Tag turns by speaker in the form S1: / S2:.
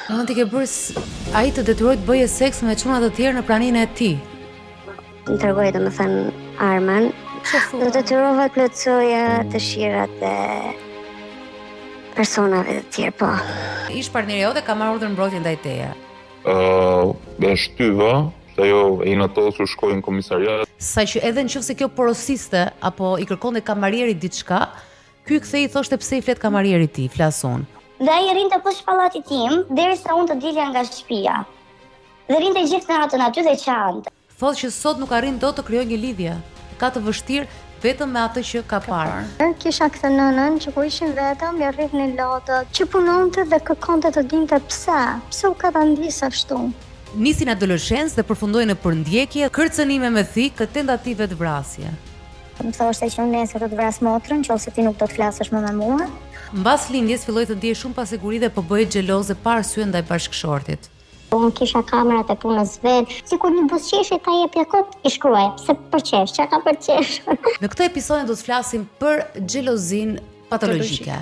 S1: Domethënë ti ke bërë ai të detyroi të bëje seks me çuna të tjerë në praninë e tij.
S2: Më tregoi domethënë armën. U detyrova të plotësoja dëshirat e personave të tjerë, po.
S1: Ish partneri jote ka marrë urdhër mbrojtje ndaj
S3: teje. Ë, uh, e shtyva, se ajo e inatosur shkoi në
S1: komisariat. Saqë edhe në qoftë se kjo porosiste apo i kërkonte kamarierit diçka, ky i kthehej i thoshte pse i flet kamarierit ti, flas
S2: unë. Dhe ai rrinte poshtë pallatit tim derisa unë të dilja nga shtëpia. Dhe rrinte gjithë natën aty dhe
S1: qante. Thotë që sot nuk arrin dot të krijojë një lidhje. E ka të vështirë vetëm me atë që ka parë.
S2: Kisha këtë nënën që kur ishim vetëm i rridhnin lotët, që punonte dhe kërkonte të dinte pse, pse u katandis ashtu.
S1: Nisi në adoleshencë dhe përfundoi në përndjekje, kërcënime me thikë, tentativë vetëvrasje.
S2: Më thoshte që unë nesër do të vras motrën, nëse ti nuk do të flasësh më me
S1: mua. Mbas lindjes filloi të ndjejë shumë pasiguri dhe po bëhej xheloze pa arsye ndaj bashkëshortit.
S2: Unë kisha kamerat e punës vet, sikur një buzëqeshje ta jepja kot, i shkruaja, pse përqesh, çka ka për të
S1: qeshur. Në këtë episod do të flasim për xhelozinë patologjike.